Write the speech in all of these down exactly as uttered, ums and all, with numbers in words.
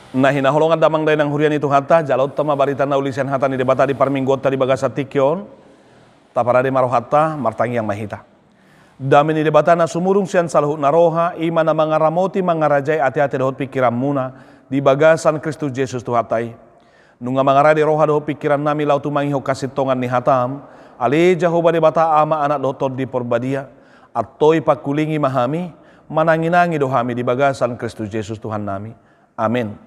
Na hinaholongan damang dainang huria ni Tuhanta, jaloonta ma barita na uli sian hata ni Debata di parmingguonta di bagasan tingki on. Taparade ma rohanta, martangiang ma hita. Dame ni Debata na sumurung sian saluhut na roha, i ma na mangaramoti mangarajai ateate dohot pingkiranmuna di bagasan Kristus Jesus Tuhanta i. Nunga mangarade roha dohot pingkirannami laho tumangihon hasintongan ni hatam, ale Jahowa Debata Ama, Anak dohot Tondi Porbadia, antoi pangkulingi ma hami, mananginangi do hami di bagasan Kristus Jesus Tuhannami. Amen.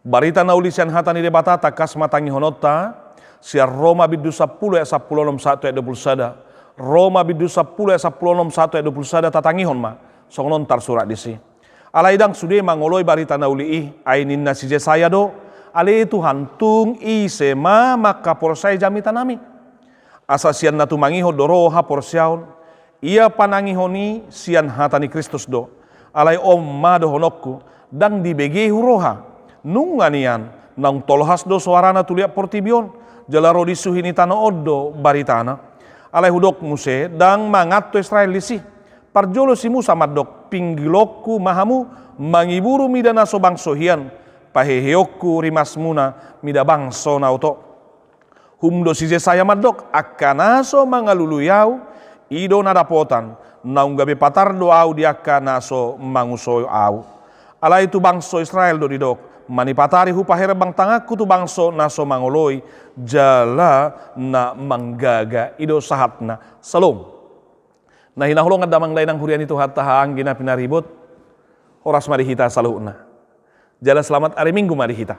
Barita na uli sian hata ni Debata tangkas ma tangihononta, sian Roma bindu sampulu ayat sampulu onom sahat tu ayat dua pulu sada. Roma bindu sampulu ayat sampulu onom sahat tu ayat dua pulu sada tatangihon ma, songon on tarsurat disi. Alai ndang sude mangoloi barita na uli i, ai ninna si Jesaya do, ale Tuhan, tung ise ma mangkaporseai jamitanami? Asa sian na tumangihon do ro haporseaon, ia panangihon i sian hata ni Kristus do. Alai on ma dohononku, ndang dibegehu roha. Nunga nian, naung tolhas do soarana tu liat portibi on, jala ro di suhi ni tano on do baritana. Alai hudok muse, ndang manganto Israel disi. Parjolo si Musa mandok, pinggilonku ma hamu, mangiburu mida na so bangso hian, paheheonku rimasmuna mida bangso na oto. Hum do si Jesaya mandok, angka na so mangalului ahu, i do na dapotan, naung gabe patar do ahu di angka na so manguso ahu. Alai tu bangso Israel do didok, manipatari hupaherbang tanganku tu bangso na so mangoloi, jala na manggaga, i do sahatna. Salom. Na hinaholongan damang dainang huria ni Tuhanta, haha anggi na pinaribot, horas ma di hita saluhutna. Jala selamat ari Minggu ma di hita.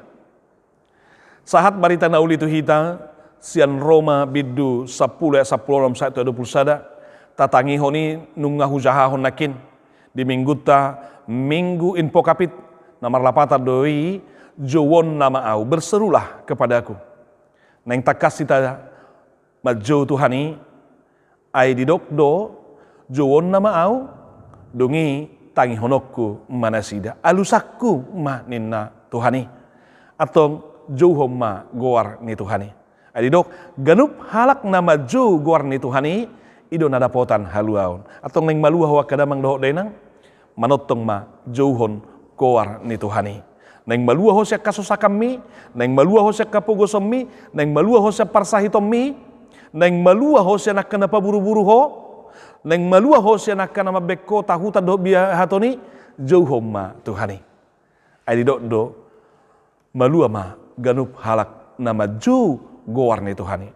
Sahat barita na uli tu hita, sian Roma bindu sampulu ayat sampulu onom sahat tu ayat dua pulu sada, tatangihon i nunga hujahahon nangkin, di minggunta Minggu Invocavit, na marlapatan do i, jouonna ma ahu, berserulah kepadaku. Naeng tangkas hita manjou Tuhan i, ai didok do, jouonna ma ahu, dung i tangihononku ma nasida, alusanku ma ninna Tuhan i. Antong jouhon ma goar ni Tuhan i. Ai didok, ganup halak na manjou goar ni Tuhan i, i do na dapotan haluaon. Antong naeng malua ho angka damang dohot dainang, manongtong ma jouhon goar ni Tuhan i. Naeng malua ho sian hasosakanmi, naeng malua ho sian hapogosonmi, naeng malua ho sian parsahitonmi, naeng malua ho sian angka na paburuburu ho, naeng malua ho sian angka na mambaen ho tahutan dohot biahaton i, jouhon ma Tuhan i. Ai didok do, malua ma ganup halak na manjou goar ni Tuhan i.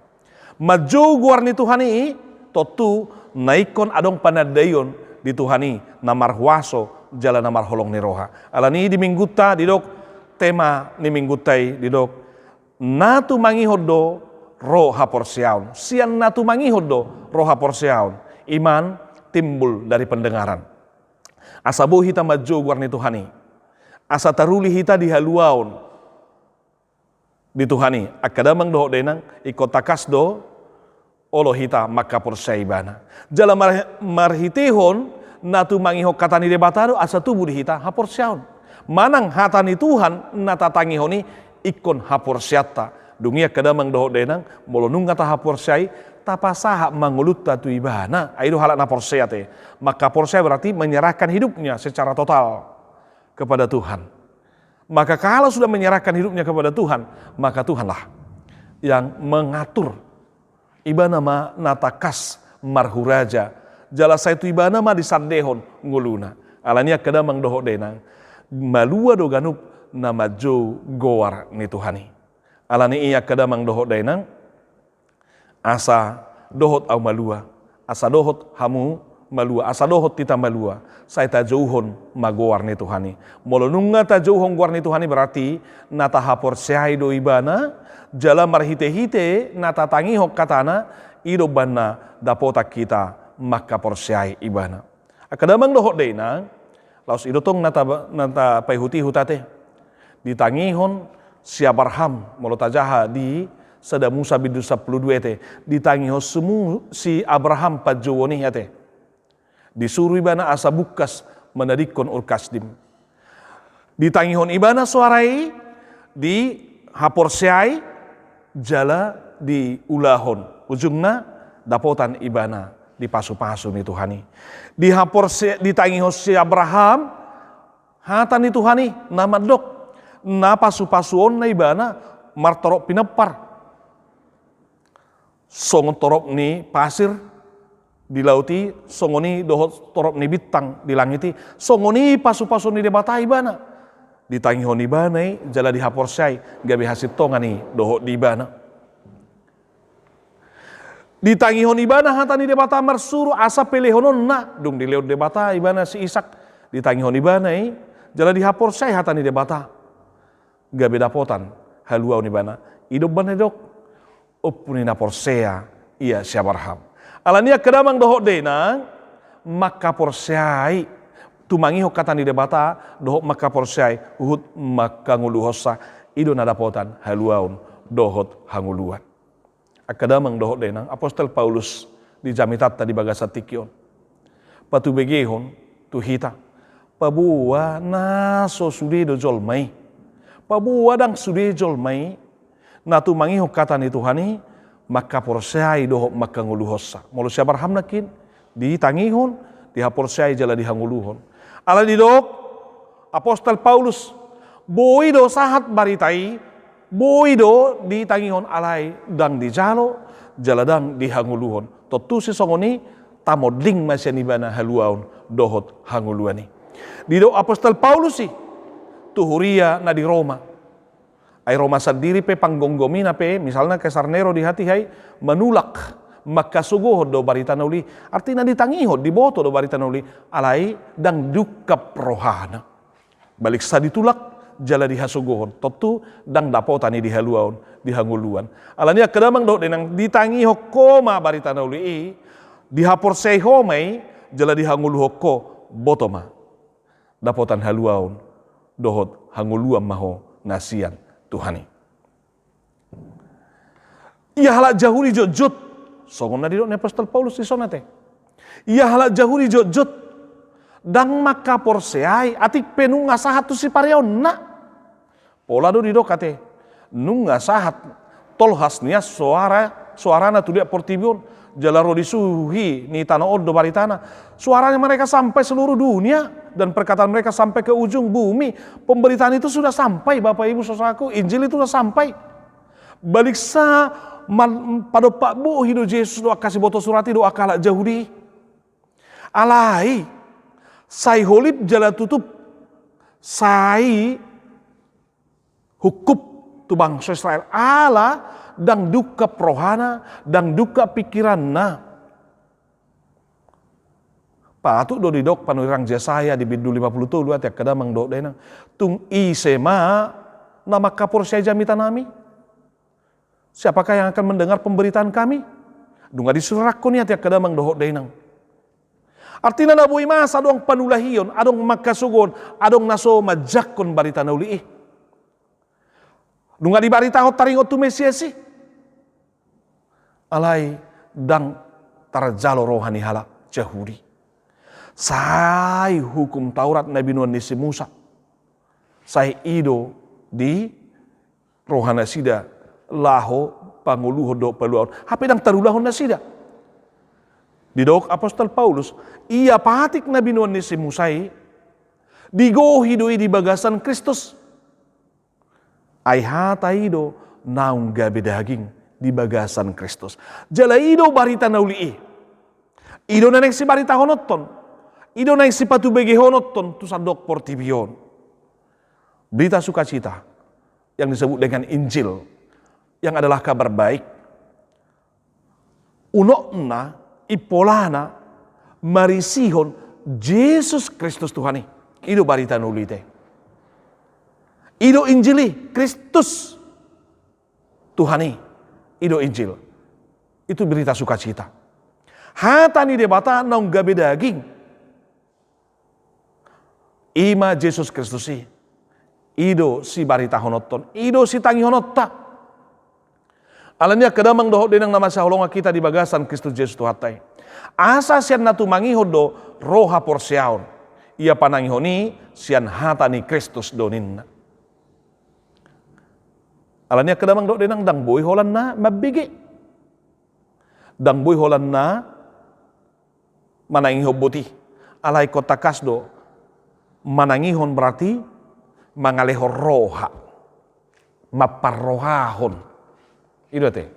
Manjou goar ni Tuhan i, tontu na ingkon adong panandaion di Tuhan i, na marhuaso jala na marholong ni roha. Alani i di minggunta didok, tema ni minggunta i didok, na tumangihon do ro haporseaon. Sian na tumangihon do ro haporseaon. Iman timbul dari pendengaran. Asa boi hita manjou goar ni Tuhan i. Asa taruli hita di haluaon di Tuhan i, angka damang dohot dainang, ingkon tangkas do olo hita mangkaporseai Ibana. Jala mar-, marhitehon na tumangihon hata ni Debata do asa tubu di hita haporseaon. Manang hata ni Tuhan na tatangihon i ingkon haporseaonta. Dung i angka damang dohot dainang, molo nunga tahaporseai, tapasahat ma ngolunta tu Ibana. Ai do halak na porsea te. Mangkaporseai berarti menyerahkan hidupnya secara total kepada Tuhan. Maka kalau sudah menyerahkan hidupnya kepada Tuhan, maka Tuhanlah yang mengatur. Ibana ma na tangkas marhuraja, jala sai tu Ibana ma disandehon ngoluna. Alani i angka damang dohot dainang, malua do ganup na manjou goar ni Tuhan i. Alani i angka damang dohot dainang, asa dohot ahu malua, asa dohot hamu malua, asa dohot hita malua, sai tajouhon ma goar ni Tuhan i. Molo nunga tajouhon goar ni Tuhan i berarti na tahaporseai do Ibana, jala marhitehite na tatangihon hatana, i do umbahen na dapotan hita mangkaporseai Ibana. Angka damang dohot dainang, laos i do tong na ta-, na tapaihutihut ate. Ditangihon si Abraham, molo tajaha di Sada Musa bindu sampulu dua ate. Ditangihon si Mu-, si Abraham panjouon i ate. Disuru ibana asa bungkas manadingkon Ur Kasdim. Ditangihon ibana soara i, dihaporseai, jala diulahon. Ujungna dapotan ibana di pasupasu ni Tuhan i. Dihaporse-, ditangihon si Abraham, hata ni Tuhan i, na mandok, na pasupasuonna ibana martorop pinompar. Songon torop ni pasir di laut i, songon i dohot torop ni bintang di langit i, songon i pasupasuon ni Debata ibana. Ditangihon ibana i jala dihaporseai gabe hasintongan i dohot di ibana. Ditangihon ibana hata ni Debata marsuru asa pelehononna, dung dilehon Debata ibana si Isak. Ditangihon ibana i jala dihaporseai hata ni Debata gabe dapotan haluaon ibana. I do umbahen na didok: Ompu ni na porsea ia si Abraham. Alani i angka damang dohot dainang, mangkaporseai, tumangihon hata ni Debata dohot mangkaporseai huhut mangkangoluhonsa, i do na dapotan haluaon dohot hangoluan. Angka damang dohot dainang, Apostel Paulus di jamitanta di bagasan tingki on patubegehon tu hita, paboa na so sude do jolma i, paboa ndang sude jolma i na tumangihon hata ni Tuhan i mangkaporseai dohot mangkangoluhonsa. Molo si Abraham nangkin, ditangihon, dihaporseai jala dihangoluhon. Alai didok Apostel Paulus, boi do sahat barita i, boi do ditangihon, alai ndang dijalo jala ndang dihangoluhon. Tontu sisongon i tamonding ma sian ibana haluaon dohot hangoluan i. Didok Apostel Paulus i tu huria na di Roma. Ai Roma sandiri pe, panggomgomina pe, misalna Kesar Nero di hatiha i, manulak, mangkasogohon do barita na uli. Artina ditangihon, diboto do barita na uli, alai ndang diungkap rohana. Baliksa ditulak jala dihasogohon, tontu ndang dapotan i di haluaon, di hangoluan. Alani i angka damang dohot dainang, ditangihon ho ma barita na uli i, dihaporseai ho ma i, jala dihangoluhon ho, boto ma, dapotan haluaon dohot hangoluan ma ho na sian Tuhan i. Ia halak Jahudi jotjot, songon na didok ni Apostel Paulus dison ate. Ia halak Jahudi jotjot, ndang mangkaporseai, atik pe nunga sahat tu sipareonna. Pola do didok ate, nunga sahat tolhas ni as soara, soarana tu liat portibi on, jala ro di suhi ni tano on do baritana. Suaranya mereka sampai seluruh dunia, dan perkataan mereka sampai ke ujung bumi. Pemberitaan itu sudah sampai, Bapak Ibu saudaraku, Injil itu sudah sampai. Baliksa man-, padompak bohi do Jesus dohot angka siboto surat i dohot angka halak Jahudi. Alai sai holip jala tutup, sai hungkup tu bangso Israel. Ala ndang diungkap rohana, ndang diungkap pingkiranna. Patut do didok panurirang Jesaya di bindu lima pulu tolu ate angka damang dohot dainang. Tung ise ma na mangkaporseai jamitanami? Siapakah yang akan mendengar pemberitaan kami? Nunga disurangkon i ate angka damang dohot dainang. Artina na boi masa adong panulahion, adong mangkasogohon, adong na so manjangkon barita na uli i. Nunga dibaritahon taringot tu Mesias i. Alai ndang tarjalo roha ni halak Jahudi. Sai hukum Taurat na binuan ni si Musa. Sai i do di roha nasida laho pangoluhon dohot paluaon. Hape ndang tarulahon nasida. Didok Apostel Paulus, ia patik na binuan ni si Musa i, digohi do i di bagasan Kristus. Ai hata i do naung gabe daging di bagasan Kristus. Jala i do barita na uli i. I do na naeng sibaritahononton. I do naeng sipatubegehononton tu sandok portibi on. Berita sukacita yang disebut dengan Injil, yang adalah kabar baik. Unokna, impolana, marisihon Jesus Kristus Tuhan i. I do barita na uli i te. I do Injil i, Kristus Tuhan i. I do Injil. Itu berita sukacita. Hata ni Debata naung gabe daging. I ma Jesus Kristus i. I do sibaritahononton, i do sitangihononta. Alani i angka damang dohot dainang na masihaholongan hita di bagasan Kristus Jesus Tuhanta i, asa sian na tumangihon do ro haporseaon. Ia panangihon i sian hata ni Kristus do ninna. Alani i angka damang dohot dainang, ndang boi holan na mambege. Ndang boi holan na manangihon boti. Alai ingkon tangkas do, manangihon berarti mangalehon roha, mamparrohahon. I do ate,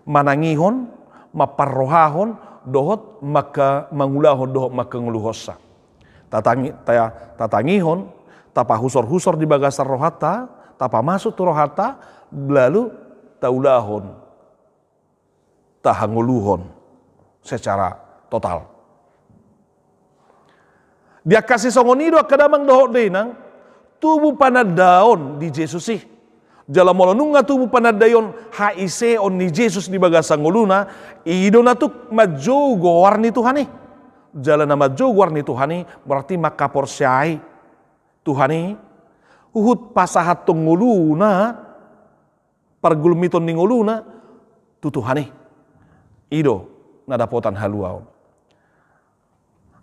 manangihon, mamparrohahon, dohot mangka-, mangulahon, dohot mangkangoluhonsa. Tatangi-, ta-, tatangihon, tapahusorhusor di bagasan rohanta, tapamasuk tu rohanta, lalu taulahon, tahangoluhon secara total. Di angka sisongon i do angka damang dohot dainang, tubu panandaon di Jesus i. Jala molo nunga tubu panandaion, haiseon ni Jesus di bagasan ngoluna, i do na tuk manjou goar ni Tuhan i. Jala na manjou goar ni Tuhan i, berarti mangkaporseai Tuhan i, huhut pasahathon ngoluna, pargulmiton ni ngoluna tu Tuhan i. I do na dapotan haluaon.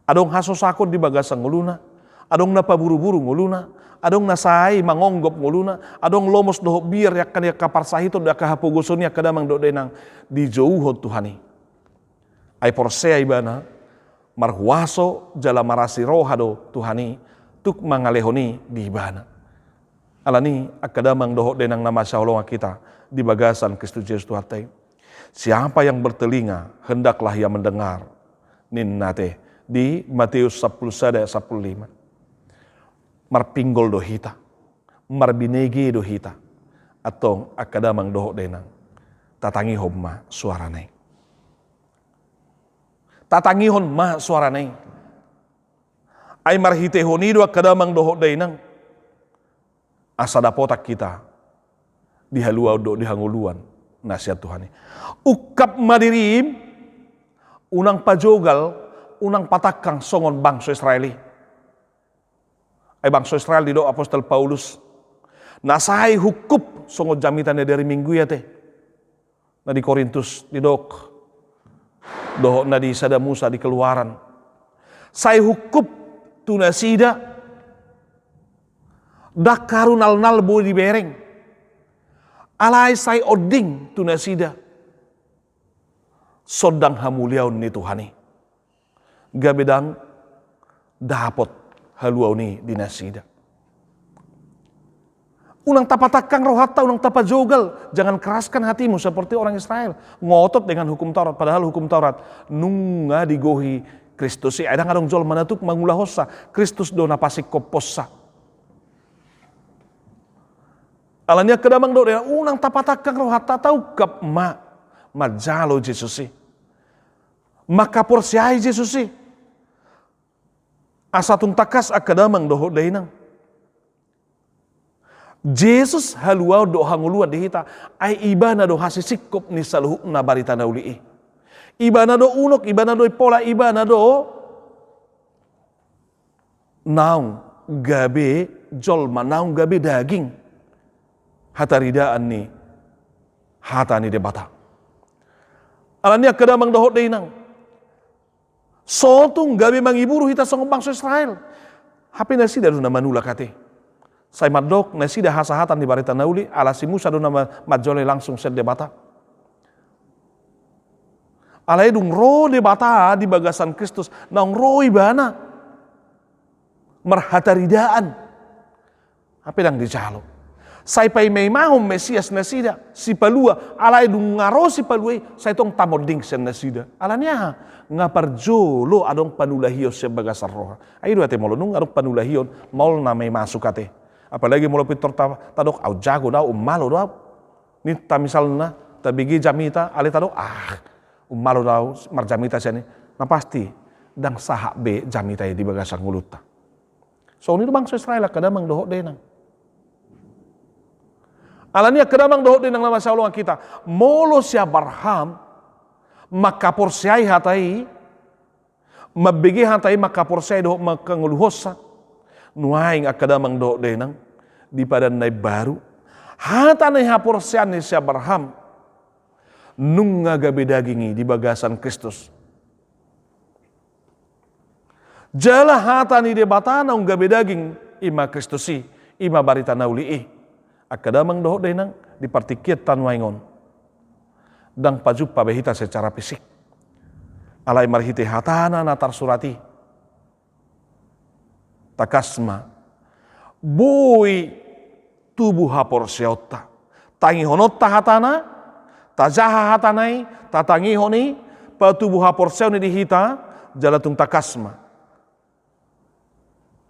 Adong hasosakon di bagasan ngoluna, adong na paburuburu ngoluna, adong na sai mangonggop ngoluna, adong lomos dohot biar di angka, di angka parsahiton, di angka hapogoson i, angka damang dohot dainang, dijouhon Tuhan i. Ai porsea ibana, marhuaso jala marasi roha do Tuhan i, tuk mangalehon i di ibana. Alani i, angka damang dohot dainang na masihaholongan hita di bagasan Kristus Jesus Tuhanta i. Siapa yang bertelinga, hendaklah ia mendengar, ninna ate di Matius sampulu sada ayat sampulu lima. Marpinggol do hita, marbinege do hita. Antong angka damang dohot dainang, tatangihon ma suarana i. Tatangihon ma suarana i. Ai marhitehon i do angka damang dohot dainang, asa dapotan hita di haluaon dohot di hangoluan na sian Tuhan i. Ungkap ma dirim, unang pajogal, unang patangkang songon bangso Israel i. Ai bangso Israel didok apostel Paulus, na sai hungkup songon jamita na di ari Minggu i ate. Na di Korintus didok, dohot na di Sada Musa di Keluaran. Sai hungkup tu nasida, ndang harunalnal boi dibereng. Alai sai onding tu nasida sondang hamuliaon ni Tuhan i. Gabe ndang dapot haluaon i di nasida. Unang tapatangkang rohanta, unang tapajogal, jangan keraskan hatimu seperti orang Israel. Ngotot dengan hukum Taurat, padahal hukum Taurat nunga digohi Kristus i, ai ndang adong jolma na tuk mangulahonsa, Kristus do na pasingkopkonsa. Alani i angka damang dohot dainang, unang tapatangkang rohanta, taungkap ma manjalo Jesus i, mangkaporseai Jesus i. Asa tung tangkas angka damang dohot dainang, Jesus haluaon dohot hangoluan di hita, ai ibana do hasisingkop ni saluhutna barita na uli i. Ibana do unok, ibana do impola, ibana do naung gabe jolma, naung gabe daging, hataridaan ni hata ni Debata. Alani i angka damang dohot dainang, so tung gabe mangiburu hita songon bangso Israel. Hape nasida do na manulak ate. Sai mandok nasida hasahatan ni barita na uli, ala si Musa do na ma-, manjalo langsung sian Debata. Alai dung ro Debata di bagasan Kristus, naung ro ibana marhataridaan. Hape ndang dijalo. Sai paimaimahon Mesias nasida, sipalua, alai dung nga ro sipalua i, sai tong tamonding sian nasida. Alani aha? Nga parjolo adong panulahion sian bagasan roha. Ai i do ate molo nunga adong panulahion, maol na maimasuk ate. Apalagi molo pintor ta-, tadok, au jago do au, ummalo do au. Ninta misalna, tabege jamita, alai tadok, ah, ummalo do au marjamita sian i. Na pasti, ndang sahat be jamita i di bagasan ngolunta. Songon i do bangso Israel angka damang dohot dainang. Alani i angka damang dohot dainang na masihaholongan hita, molo si Abraham mangkaporseai hata i, mambege hata i mangkaporseai dohot mangkangoluhonsa, nuaeng angka damang dohot dainang, di padan na imbaru, hata ni haporseaon ni si Abraham nunga gabe daging i di bagasan Kristus. Jala hata ni Debata naung gabe daging, i ma Kristus i, i ma barita na uli i. Angka damang dohot dainang, di partingkianta nuaeng on, ndang pajumpa be hita secara fisik. Alai marhite hatana na tarsurat i, tangkas ma, boi tubu haporseaonta. Tangihononta hatana, tajaha hatana i, tatangihon i, patubu haporseaon i di hita, jala tung tangkas ma.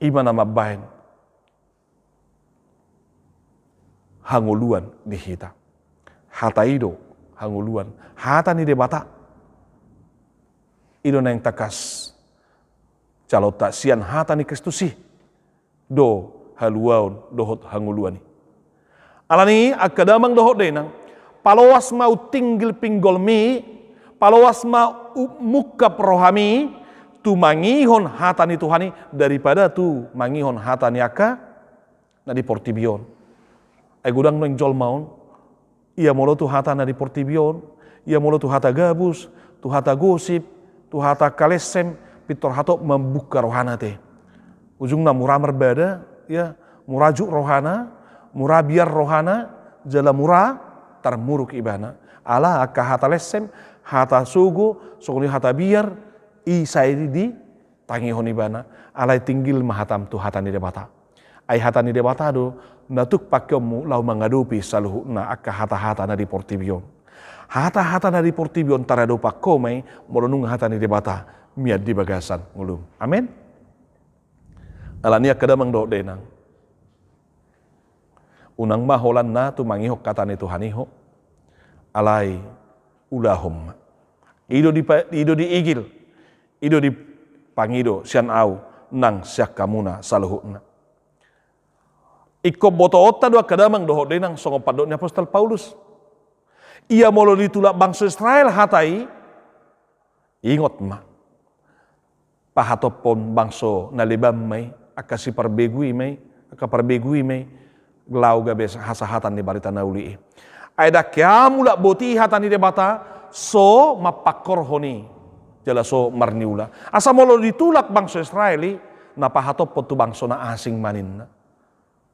I ma na mambahen hangoluan di hita. Hata i do hangoluan. Hata ni Debata. I do naeng tangkas jaloonta, sian hata ni Kristus i do haluaon dohot hangoluan i. Alani i, angka damang dohot dainang, paloas ma untinggil pinggolmi, paloas ma u-, mungkap rohami, tumangihon hata ni Tuhan i, daripada tumangihon hata ni angka na di portibi on. Ai godang nuaeng jolma on, ia molo tu hata na di portibi on, ia molo tu hata gabus, tu hata gosip, tu hata kalesem, pintor hatop mambuka rohana te. Ujungna mura marbada, ya, mura juk rohana, mura biar rohana, jala mura tarmuruk ibana. Ala angka hata lesem, hata sogo, songon i hata biar, i sai di tangihon ibana, alai tinggil ma hatam tu hata ni Debata. Ai hata ni Debata do na tuk pangkeonmu laho mangadopi saluhutna angka hata-hata na di portibi on. Hata-hata na di portibi on taradopan ho ma i molo nunga hata ni Debata mian di bagasan ngolum. Amen. Alani i angka damang dohot dainang, unang ma holan na tumangihon hata ni Tuhan i ho, alai ulahon ma. I do di pa-, i do diigil, i do dipangido sian ahu nang sian hamuna saluhutna. Ingkon botoonta do angka damang dohot dainang songon pandok ni apostel Paulus. Ia molo ditulak bangso Israel hata i, ingot ma. Pahatophon bangso na leban ma i, angka siparbegu i ma i, angka parbegu i ma i, laho gabe hasahatan ni barita na uli i. Ai ndang hea mulak boti hata ni Debata, so mampangkorhon i, jala so marniula. Asa molo ditulak bangso Israel i, na pahatophon tu bangso na asing ma ninna.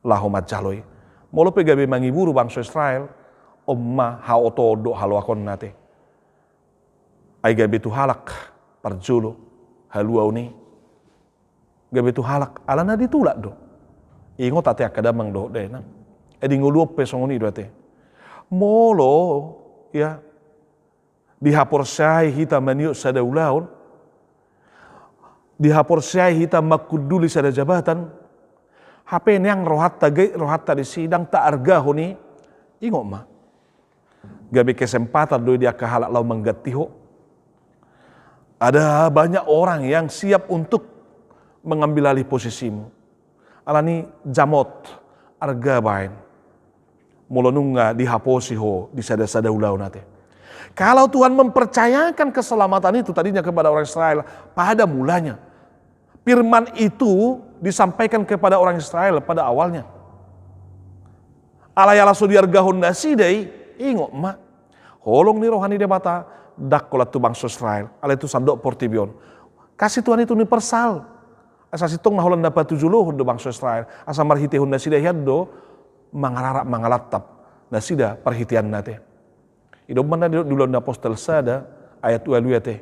Laho manjalo i. Molo pe gabe mangiburu bangso Israel, on ma haotoon dohot haloakonna te. Ai gabe tu halak parjolo haluaon i. Gabe tu halak, alana ditulak do. Ingot ate angka damang dohot dainang. Ai di ngolu on pe songon i do ate. Molo, ya, dihaporseai hita maniop sada ulaon, dihaporseai hita mangkunduli sada jabatan, hape neang rohanta, gabe rohanta disi, ndang taargahon i, ingot ma. Gabe kesempatan do i di angka halak laho mangganti ho. Ada banyak orang yang siap untuk mengambil alih posisimu. Alani i jamot, arga baen. Molo nunga dihaposi ho di sada-sada ulaon ate. Kalau Tuhan mempercayakan keselamatan itu tadinya kepada orang Israel pada mulanya, firman itu disampaikan kepada orang Israel pada awalnya. Alai ala so diargahon nasida i, ingot ma. Holong ni roha ni Debata, ndang holan tu bangso Israel, alai tu sandok portibi on. Kasi Tuhan itu universal. Asa sintong na holan na patujolohon do bangso Israel. Asa marhitehon nasida hian do mangararap mangalantap nasida parhiteanna te. I do umbahen na didok di Ulaon ni Apostel sada ayat ualu i ate.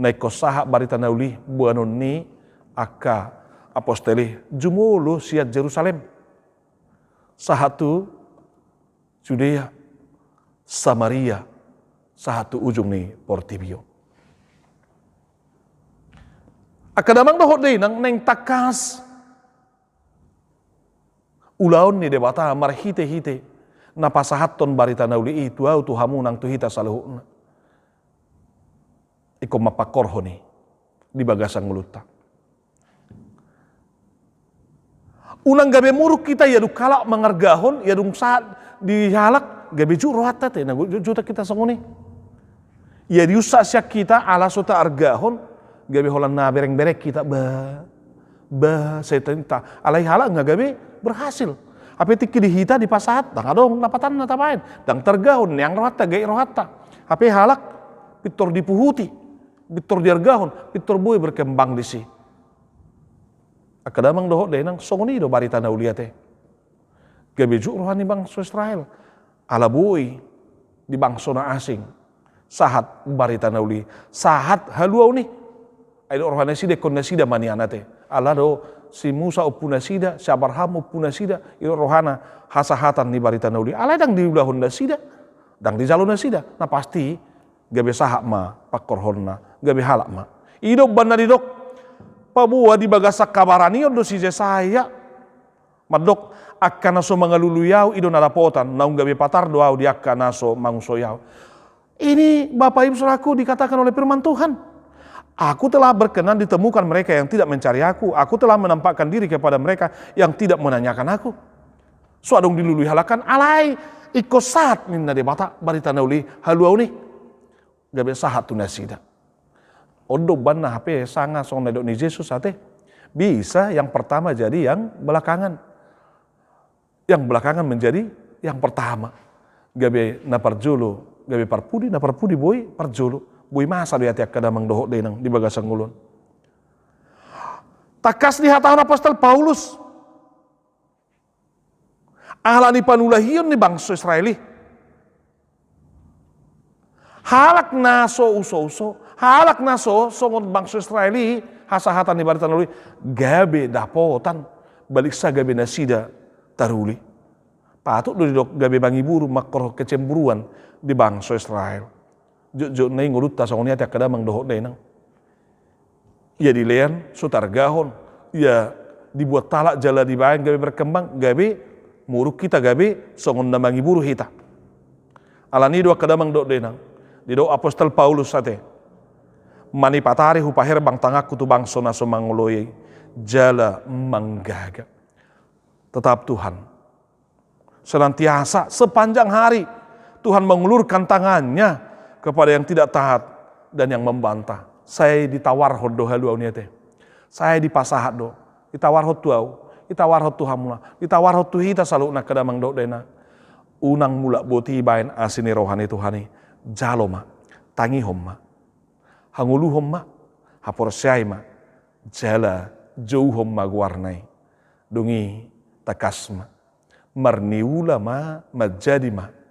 Na ingkon sahat barita na uli boanon ni angka apostel i jumolo sian Jerusalem. Sahat tu Judea, Samaria, sahat tu ujung ni portibi on. Angka damang dohot dainang, naeng tangkas ulaon ni Debata marhite-hite na pasahathon barita na uli i tu ahu, tu hamu nang tu hita saluhutna. Ingkon mampangkorhon i di bagasan ngolunta. Unang gabe muruk hita, ia dung halak mangargahon, ia dung sahat di halak, gabe juk rohanta te, na juk-, jutak hita songon i. Ia diunsak sian hita, ala so taargahon, gabe holan na bereng-bereng hita, ba, ba, sai tinta. Alai halak nga gabe berhasil. Hape tingki di hita dipasahat, ndang adong lapatanna tabaen. Ndang taargahon, neang rohanta, gabe rohanta. Hape halak, pintor dipuhuti, pintor diargahon, pintor boi berkembang disi. Angka damang dohot dainang, songon i do barita na uli ate. Gabe juk roha ni bangso Israel. Ala boi di bangso na asing sahat barita na uli, sahat haluaon i. Ai didok roha nasida ingkon nasida ma nian ate. Ala do si Musa ompu nasida, si Abraham ompu nasida, i rohana hasahatan ni barita na uli. Alai ndang diulahon nasida, ndang dijalo nasida. Na pasti gabe sahat ma pangkorhonna, gabe halak ma. I do umbahen na didok, paboa di bagasan habaranion do si Jesaya. Mandok, angka na so mangalului ahu i do na dapotan, naung gabe patar do ahu di angka na so mangusoi ahu. Ini, Bapak Ibu Saudaraku, dikatakan oleh firman Tuhan. Aku telah berkenan ditemukan mereka yang tidak mencari aku. Aku telah menampakkan diri kepada mereka yang tidak menanyakan aku. So adong dilului halak an, alai ingkon sahat ninna Debata barita na uli haluaon i. Gabe sahat tu nasida. On do umbahen na hape sanga songon na didok ni Jesus ate. Bisa yang pertama jadi yang belakangan. Yang belakangan menjadi yang pertama. Gabe na parjolo gabe parpudi, na parpudi boi parjolo. Boi masa do i ate angka damang dohot dainang di bagasan ngolu on. Tangkas dihatahon apostel Paulus ala ni panulahion ni bangso Israel i. Halak na so usouso, halak na so songon bangso Israel i, hasahatan ni barita na uli, gabe dapotan, baliksa gabe nasida taruli. Patut do didok gabe mangiburu, mangkorhon kecemburuan di bangso Israel. Jotjot na i ngolunta songon i ate angka damang dohot dainang. Ia dilean so targahon, ia dibuat halak jala dibaen gabe berkembang, gabe muruk hita, gabe songon na mangiburu hita. Ala ni i do angka damang dohot dainang, didok apostel Paulus ate, manipatari hupaherbang tanganku tu bangso na so mangoloi jala manggaga. Tetap Tuhan senantiasa sepanjang hari Tuhan mengulurkan tangannya kepada yang tidak taat dan yang membantah. Sai ditawarhon do haluaon i ate. Sai dipasahat do. Ditawarhon tu ahu, ditawarhon tu hamuna, ditawarhon tu hita saluhutna angka damang dohot dainang. Unang mulak boti baen asi ni roha ni Tuhan i. Jalo ma, tangihon ma, hangoluhon ma, haporseai ma, jala jouhon ma goarna i. Dung i tangkas ma. Marniula ma, manjadi ma.